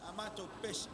A matou pese.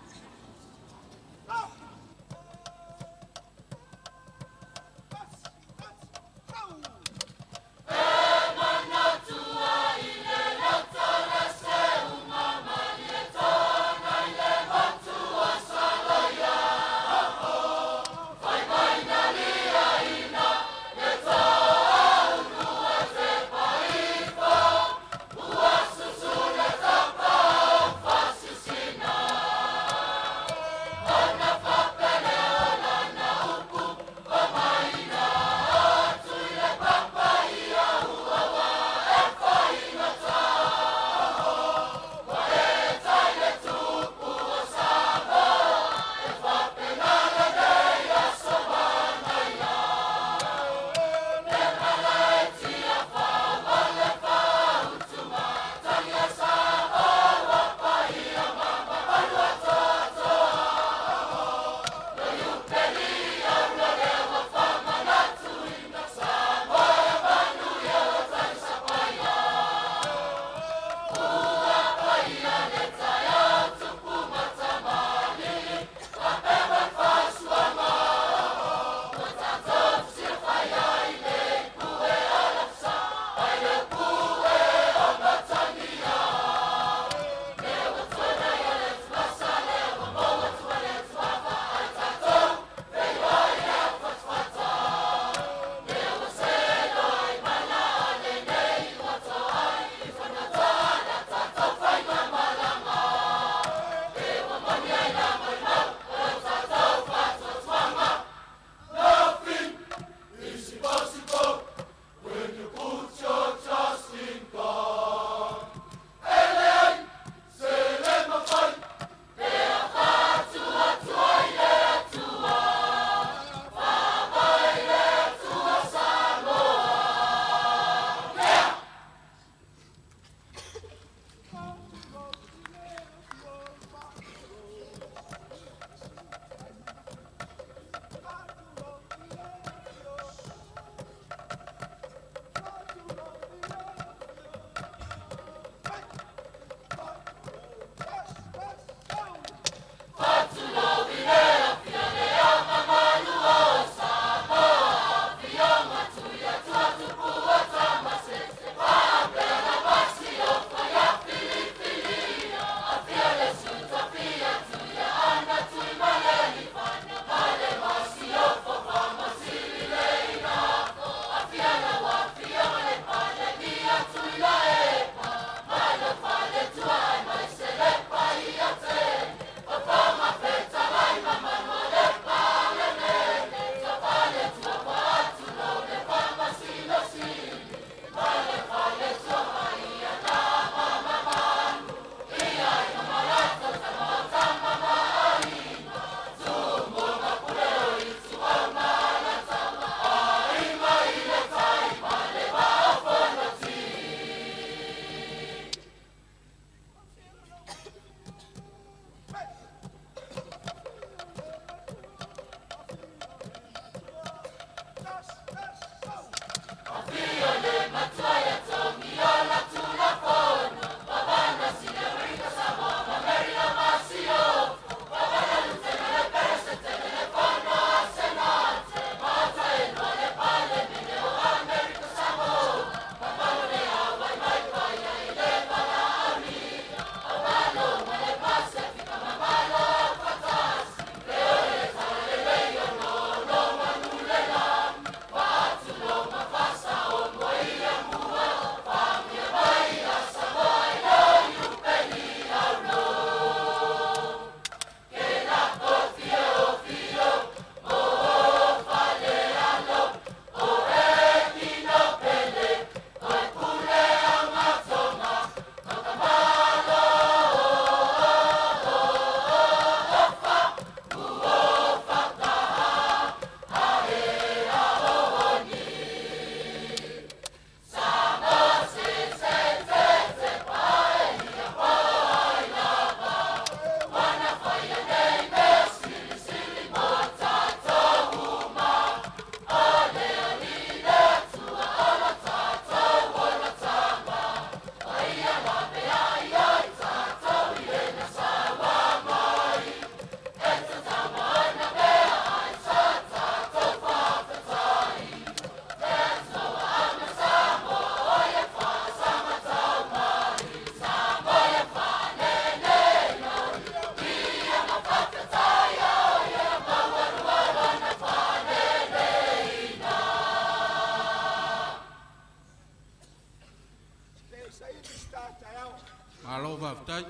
Malo faafetai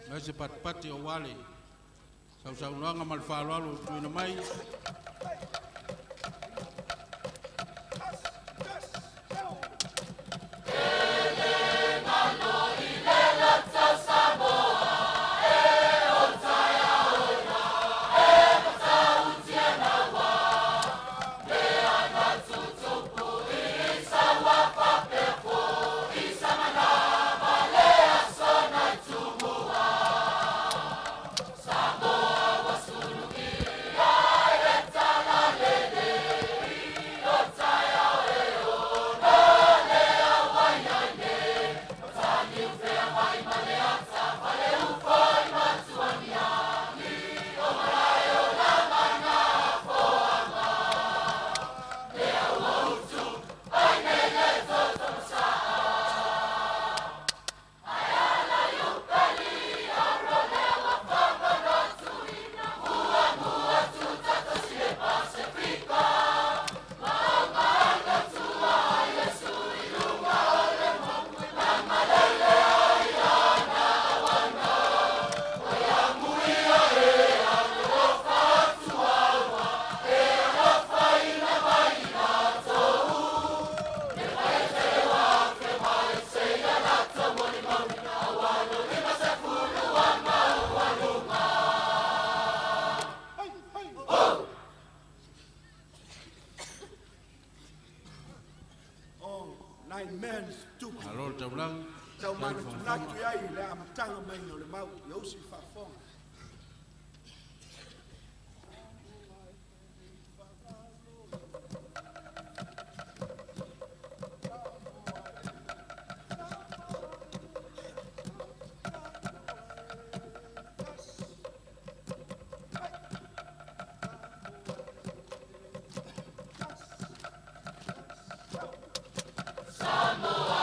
mai se patipati aua le sausaunoaga ma le faaaloalo ua tuuina mai. Malo le taulaga. Tau manatunatu ai i le amataga maiga o le mau ia usi faafofoga. Samoa.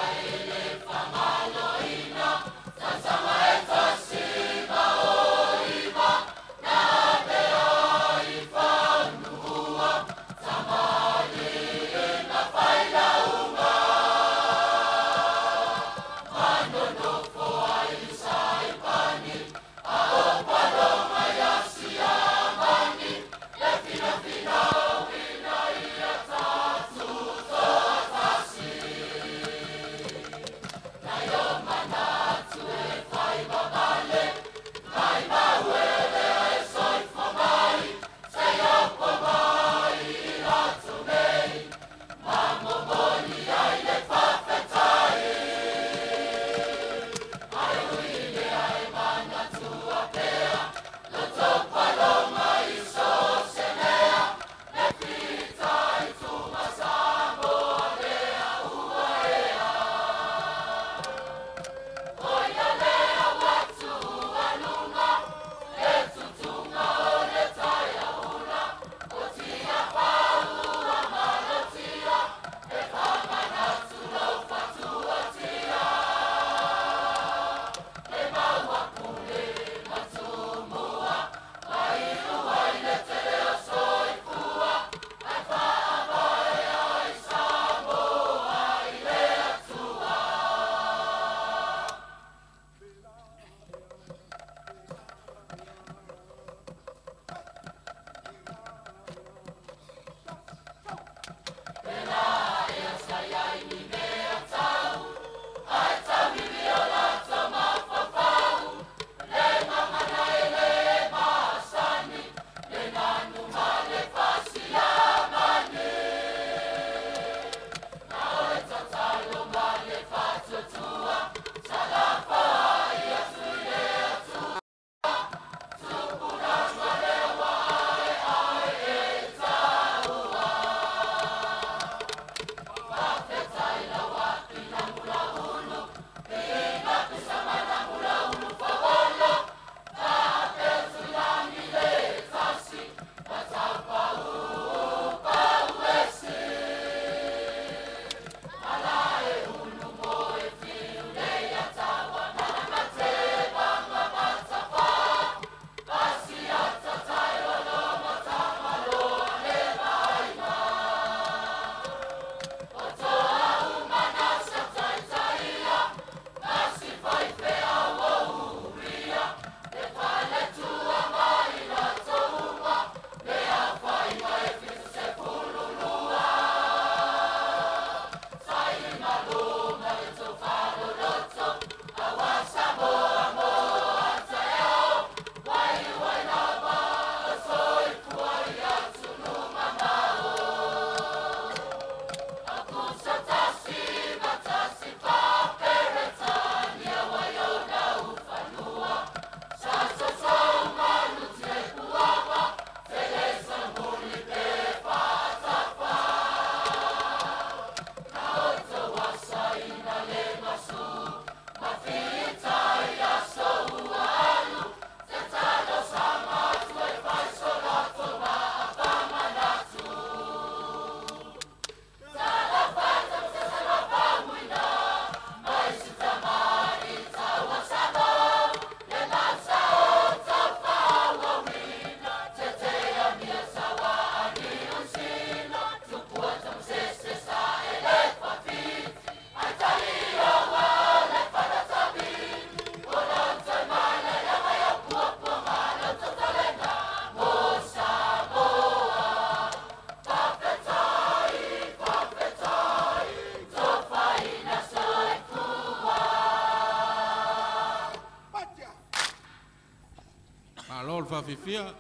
Malo le faafifia.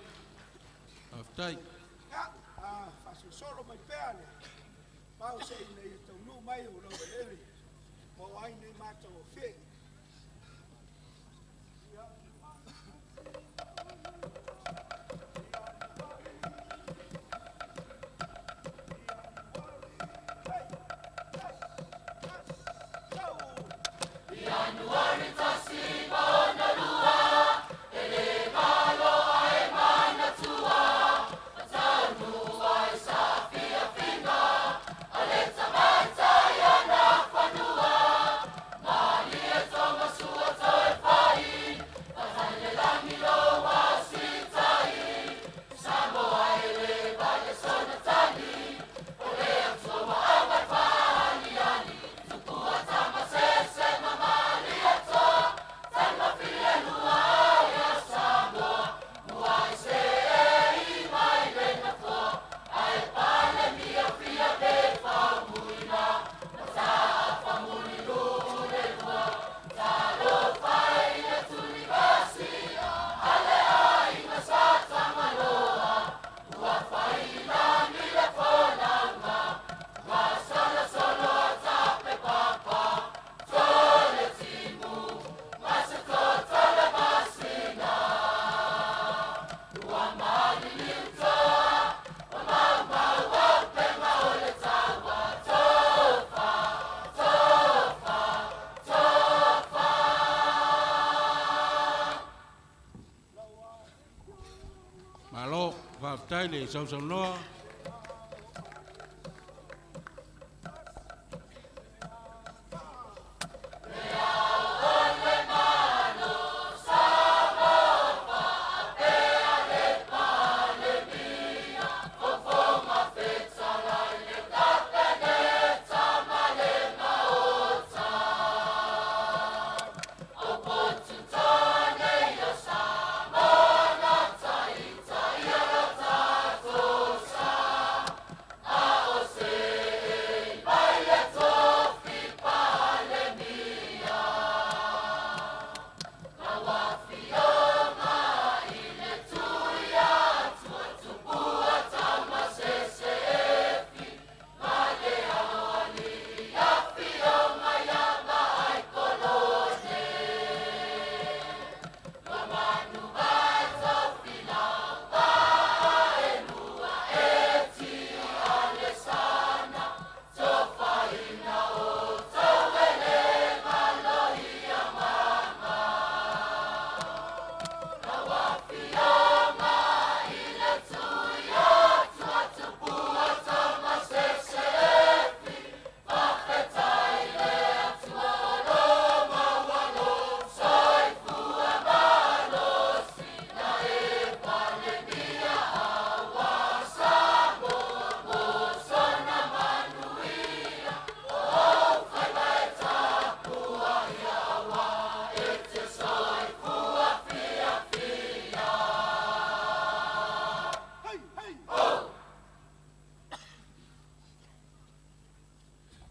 Faafetai. Ia, a faasolosolo mai pea le mau se ina ia taunuu mai o laueleele maua ai nei matagofie. Malo, faafetai le sausaunoa. Hei, hei! Ho!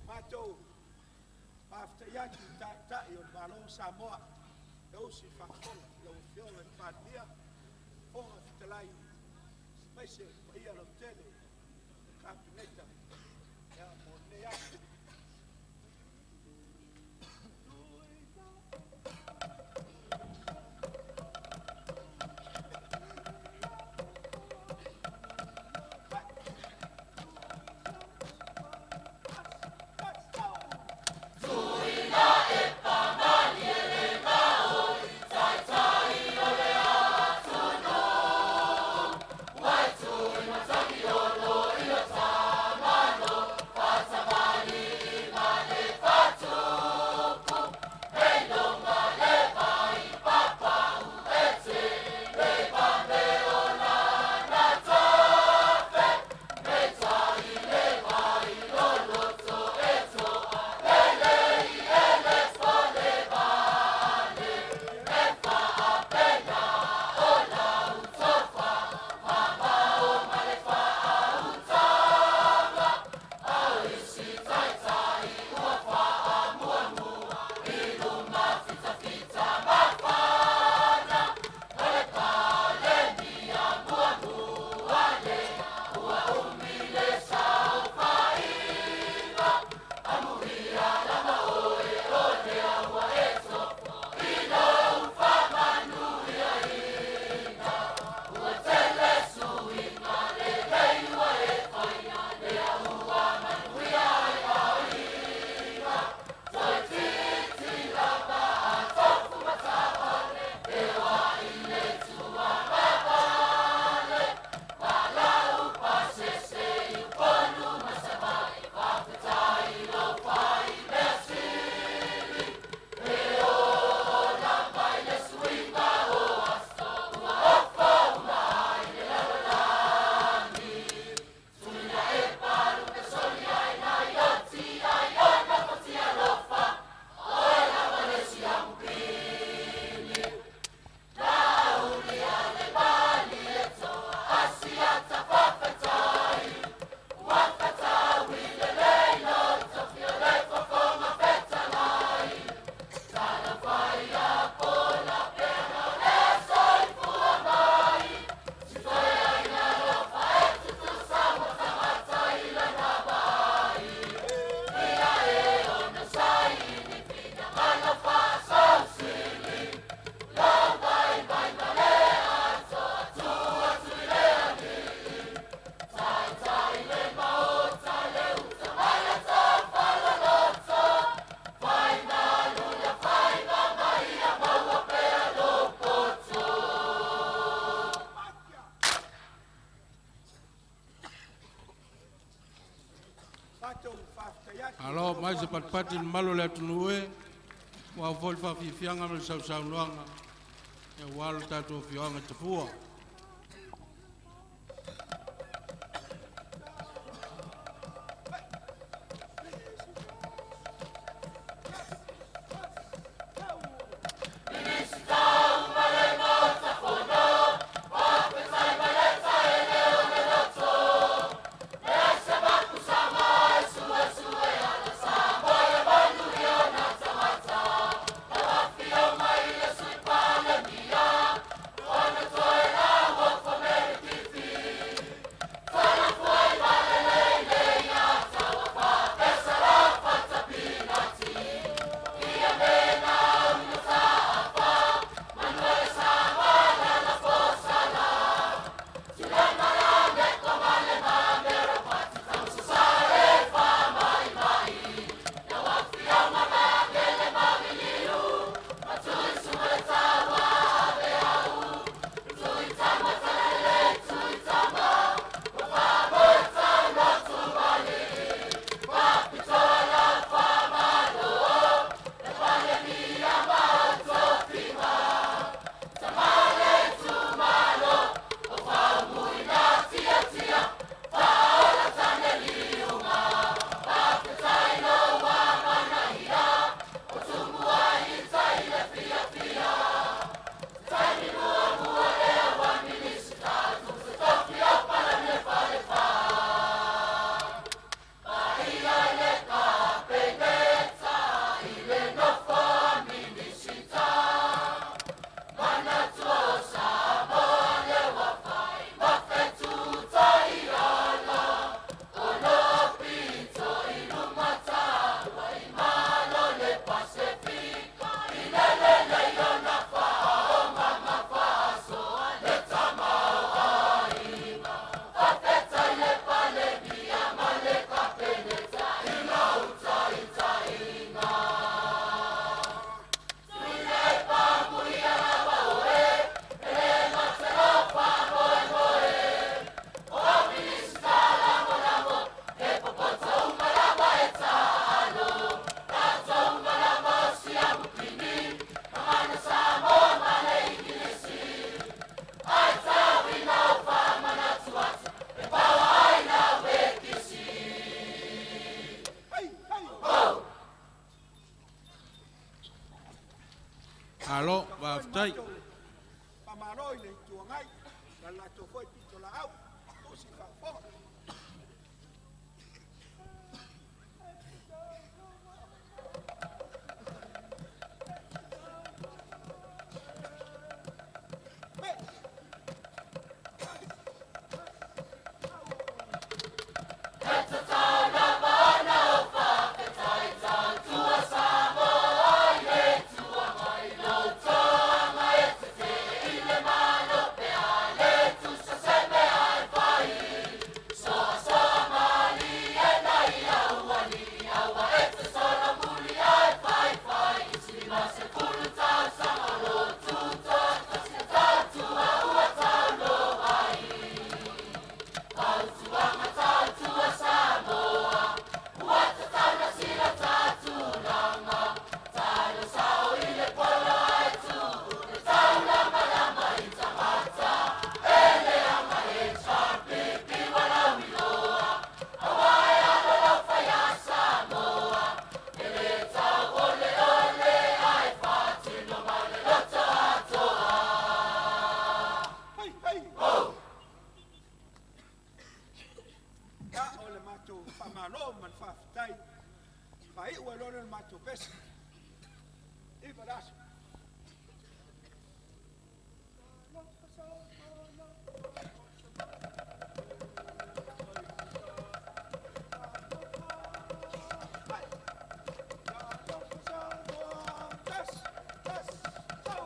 Matou faafetai atu i taitai o le Malo o Samoa e usi faafofoga lau Afioga i le Palemia, Fofoga Fetalai, aemaise le paia lautele o le Kapeneta ia mo lenei aso. Alo mai se patipati le mamalu o le atunuu e, ua foi le faafiafiaga ma le sausaunoaga aua lo tatou afioaga i Tafua. Alo, faafetai. Faamalo i le Itu Agai ma le latou foi pitolaau tusi faafofoga. Hei, hei! Ia, o le matou faamalo ma le faafetai, faaiu ai loa lea o le matou pese. Iva le aso. Tasi, tasi, tau.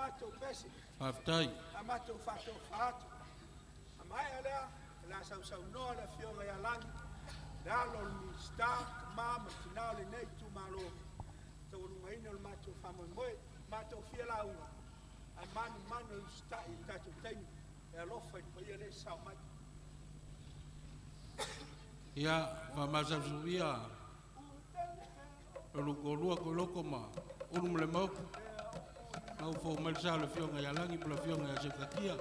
matou pese. Faafetai. A matou faatofa atu. A maea lea, o le a sausaunoa le Afioga ia Lagi, le alo o le Minisita, tama ma tina o lenei itumalo, taualugaina o le matou faamoemoe, matou fia lauga, ae manumanu e usitai i le tatou taimi, e alofa i le paia lea e sao mai. Ia, faamasamasauia o lukolua koloko ma ulu ma le maopu. Lau fou mai le sa o le Afioga ia Lagi ma le Afioga ia Sekatia.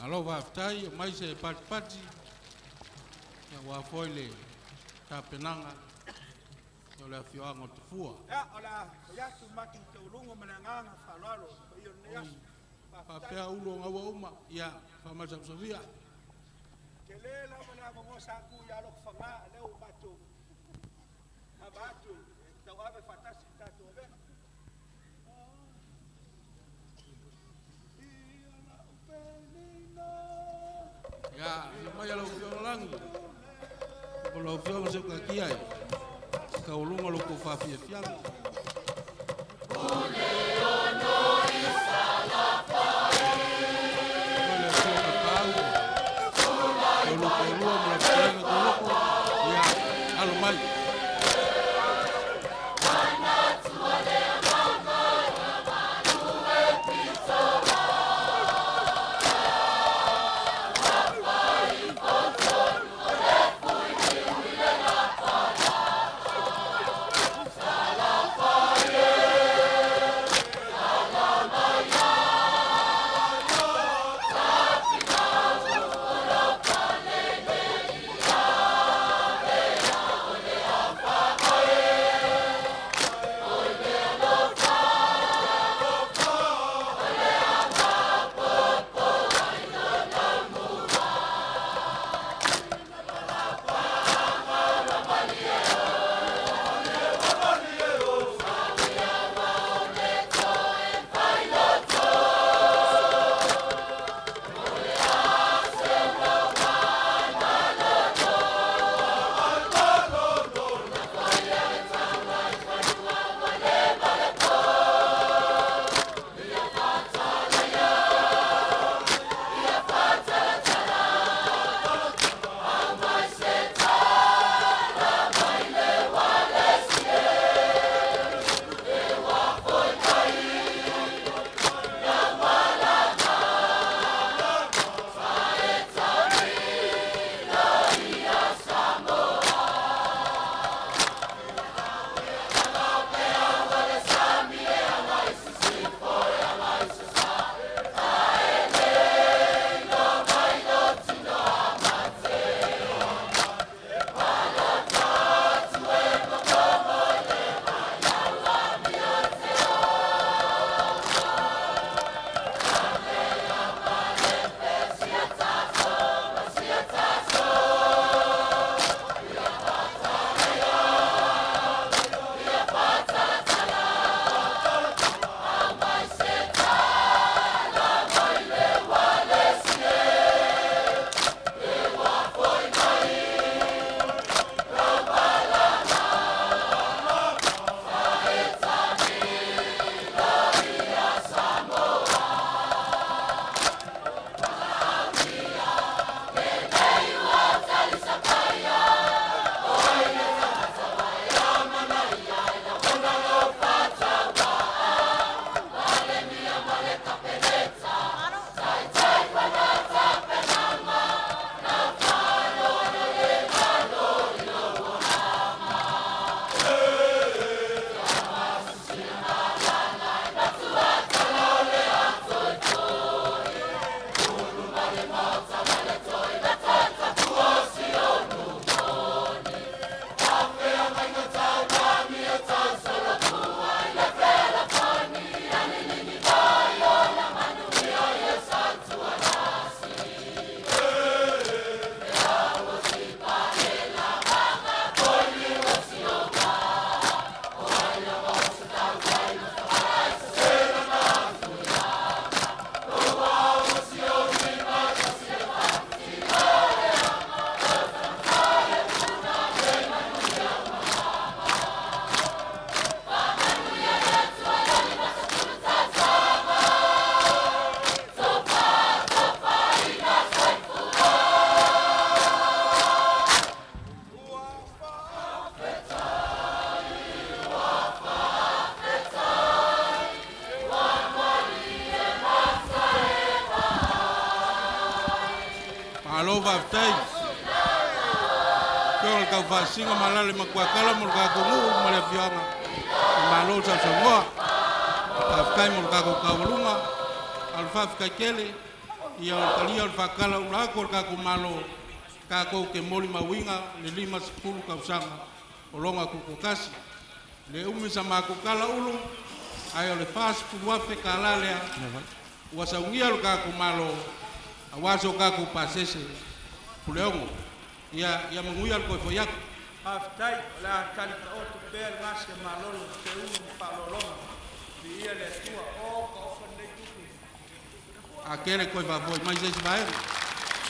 Alo faafetai mai se patipati ia ua foi le tapenaga o le afioaga o Tafua. Ia, o le a fai atu matou tauluga ma le agaga faaaloalo i le paia o lenei aso. Faapea ulu o gaua uma, ia faamasamsamia. Tele lava le avanoa sa tu ia Lotofaga, lea ua matou ava atu e tauave faatasi i le tatou avega. Ia, afio mai lau Afioga Lagi, o lau Afioga Seukakia e tauluga o lo outou faafiafiaga. Mai le Afioga Paau, o lukolua ma lau fetalaiga Koloko, ia, alo mai. Malo faafetai. Afioga i le Taufaasisina ma alaala i le Matuakala mo le tatou nuu ma le afioaga, malo le sausaunoa. Faafetai mo le tatou taualuga. A o le faafetai tele ia o le talia o le faatalaula atu a le tatou Malo, tatou te molimauina le 50 tausaga o lona tutoatasi. E le umi sa matou tala Ulu, ae o le $40,000 tala lea ua saunia e le tatou Malo aua so tatou pasese Puleono. Ia manuia le toe foi atu. Faafetai, o le a tali taoto pea le gasi a malolo i seuga ma faaaloaloga. Viia le Atua, o taofa lenei tupu. A tele toe faafoi mai se isi vaega.